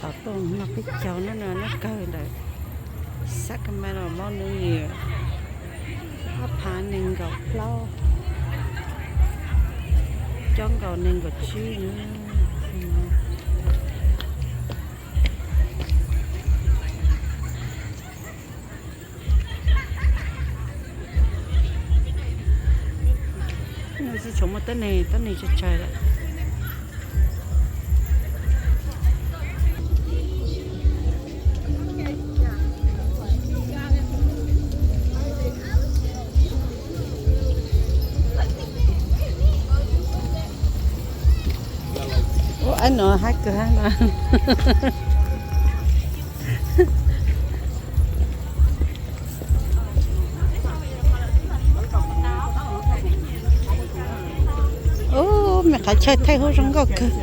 Tom tuaj noj peb caug no, noj kawg ntawm Sacramento Mall New Year, ob phav nees nkaum plaub, cuaj nkaus nees nkaum tsib. Tsis tshua muaj tuab neeg, tuab neeg tsawg tsawg lawm. Ua, ab no hab kawg hab no. Ub, me qhov chaw thaij huab zoo nkauj kawg.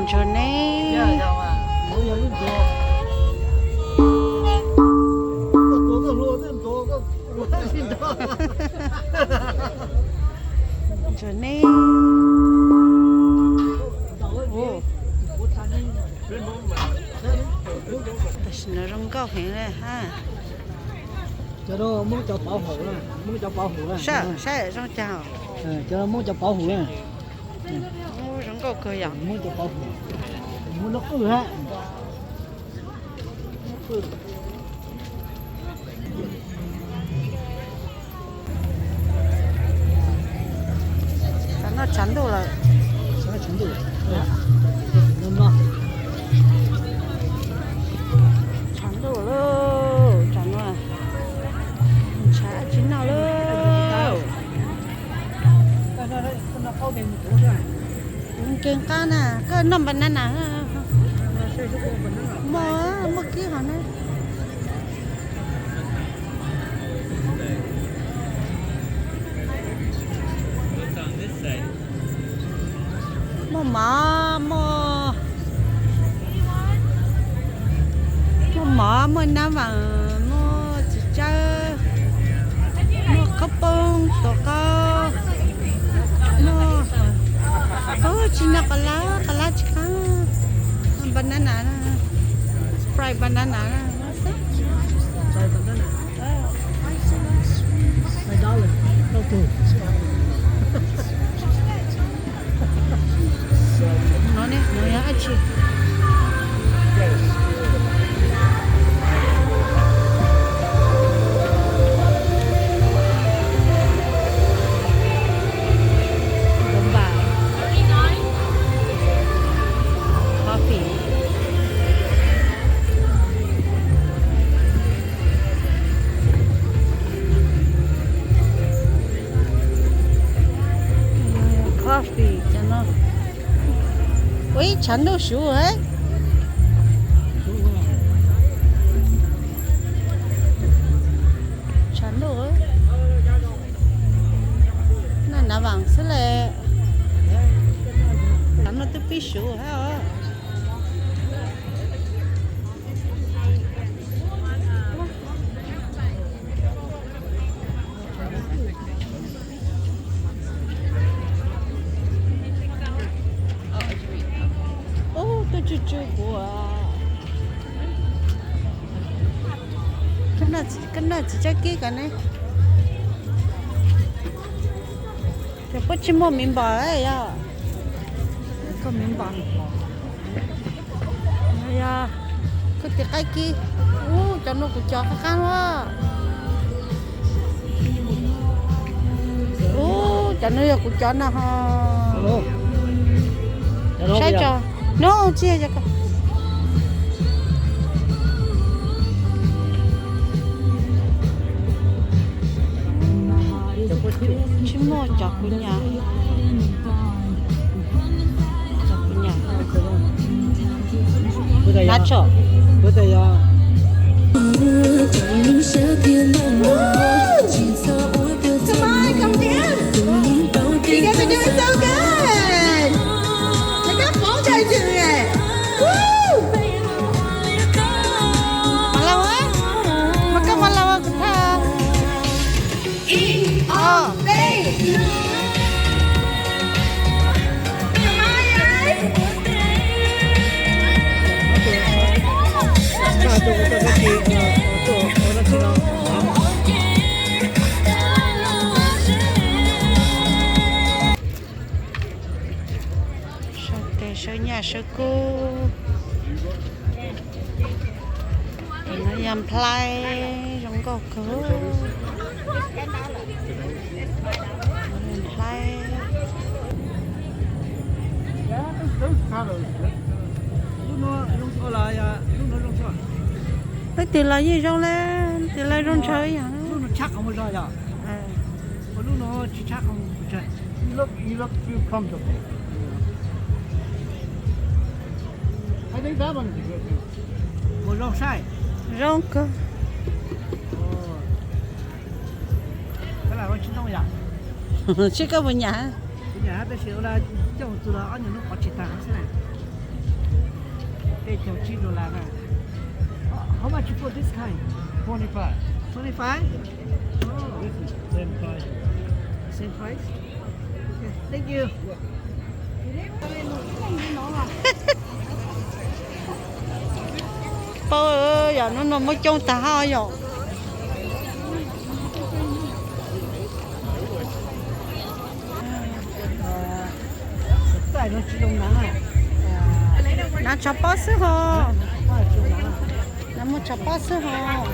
Ntsuag ne. Ntsuag ne. Tam sim no zoo nkauj heev le hab. Cov no muab cov pauv hauv na, muab cov pauv hauv na. Saib zoo caag. Cov no muab cov pauv hauv na. Zoo nkauj kawg yom. Muab cov pauv hauv, muab lub qwj hab. Tshav noj tshav ntuj lawm. Tshav ntuj lawm, tshav ntuj lawm, ntshav tsis noj lawm. Nkeeg qab na, koj noj banana. Muaj, muaj kib hov na. Muaj mov, muaj, muaj mov, muaj nab vaam, muaj txiv tsawb, muaj qhob poob, tuam qaub, muaj, tsis noj qos lab, qos lab tsis qaab, banana, fried banana. No ne, no yog dab tsi? Coffee. Coffee cov no. Ua ib tshav ntuj suv hab. Tshav ntuj, noj nav vaam xwb le. Tshav ntuj twb pib suv hab os. Ub, tuaj tsw tsw kuv. Koj noj txiv tsawb kib kom ne. Ces puab tsis muaj miv npom yog? Koj miv npom. Yog koj tiv qaib kib. Ub, cov no kuv cov qab qab. Ub, cov no yog kuv cov no ho. Saib tso. No tsis yog. Tsis muaj cov kuv nyiam. Cov kuv nyiam. Nacho. Come on, come down. You guys are doing so good. Saw nyaj saw kub. No yog nplhaib zoo nkauj kawg. Nplhaib. Leej twg los yeej zoo le, leej twg los zoo ntshaw ib yam. Zoo kawg. Seb koj puas nyam. How much for this kind? Twenty-five. Twenty-five? Oh. This is same price. Same price? Okay, thank you. Paub yom, hnub no muaj coob tag hab yom. Hnav tshav pob xwb hos. Hnav muag tshav pob xwb hos.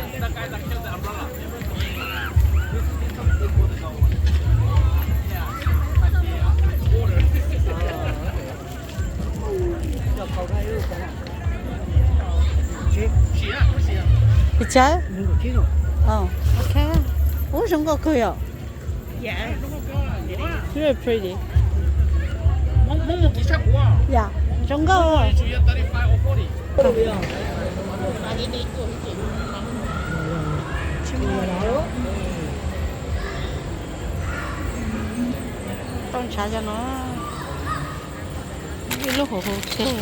Pes tsawg? Ok. Ub, zoo nkauj kawg yom. Very pretty. Ya, zoo nkauj. Tau ntshav cov no. Ib lub hauv hauv teg.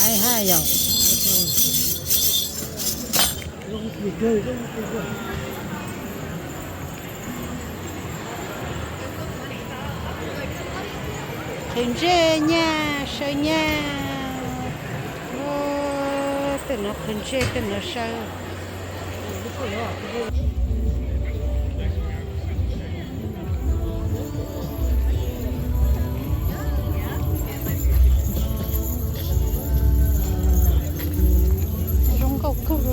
Ai ha yom. Qhwv ntsej nyaj saw nyaj. Tej no qhwv ntsej, tej no saw. Zoo nkauj kawg.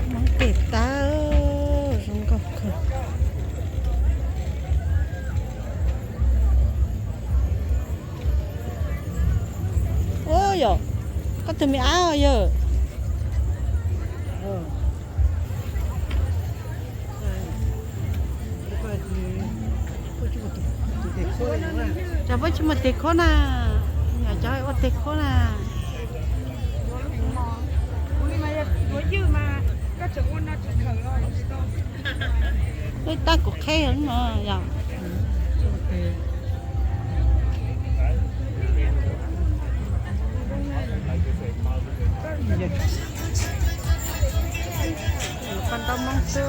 Mob tes tawb zoo nkauj kawg. Ub yom, koj tus me ab yawg. Cov puab tsis muaj tes khuab na, cov ua tes khuab na. Ib tab kuv qheb no yom. Paj ntaub Hmoob xwb.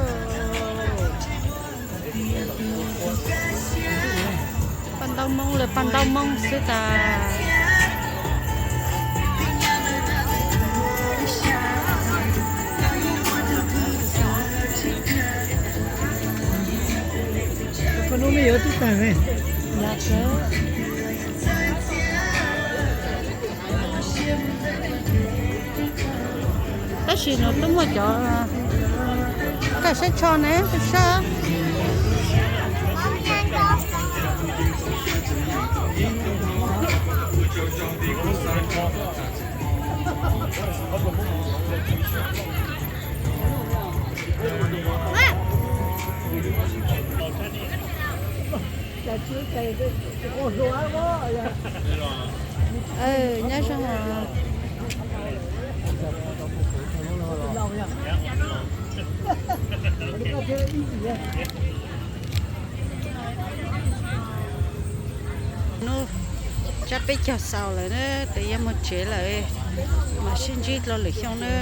Paj ntaub Hmoob, lawv paj ntaub Hmoob xwb tas. Tab sis no twb muaj cov koj saib tsho ne, koj saib. Nyob zoo os. Tsab peb caug xaus lawm na, tes yuav mus tsev lawm. Mam sib ntsib dua lwm xyoo na,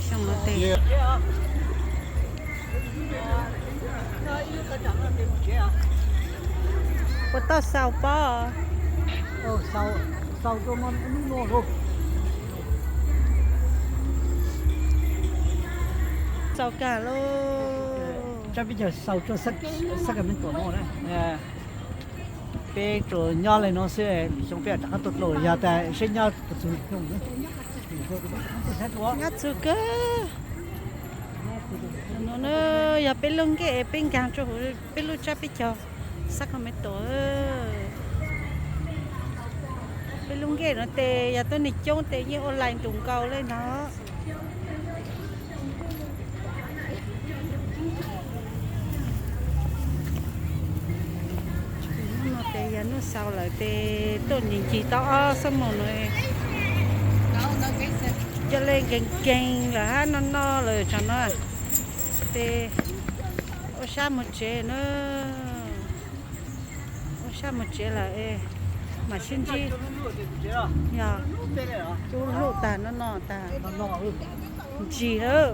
xyoo no tes. Puas tau xaus pob? Xaus kawg lauj. Tsab peb caug xaus rau Sacramento no na. Peb tsuas nyob li no xwb, lwm xyoo peb rov qab tuaj dua, yog tas seb nyob puas txog lwm xyoo. Nyob txog kawg. No na, yog peb lub nkej peb nkag rau hauv peb lub tsab peb caug Sacramento. Peb lub nkej no tes yog tuab neeg coob tes yeej ua line ntus nkaus li no. Hnub no tes yog hnub xaus lawm tes tuaj ncig ncig tau ob xuab moos no. Coj li nkees nkees lawm hab, noj noj lawm tsam no tes ua sab mus tsev na. Ua sab mus tsev lawm, mam sib ntsib. Yog cub hlub tag no no tag, ntsis lawm.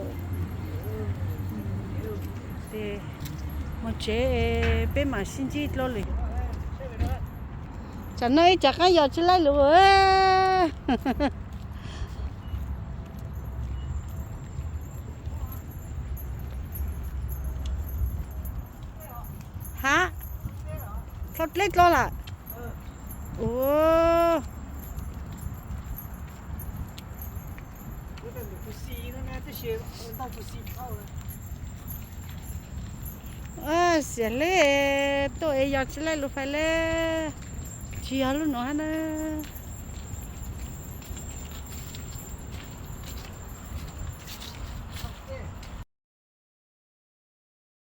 Tes mus tsev, peb mam sib ntsib dlua lwm. Tsam no ib tsam qaab yos tsi laib lug. Hab, dlhau dleb dlua lawm. Ua, xiam hle, tuaj es yog tsi laib lug fais le, tsi yog lub nuav hab na.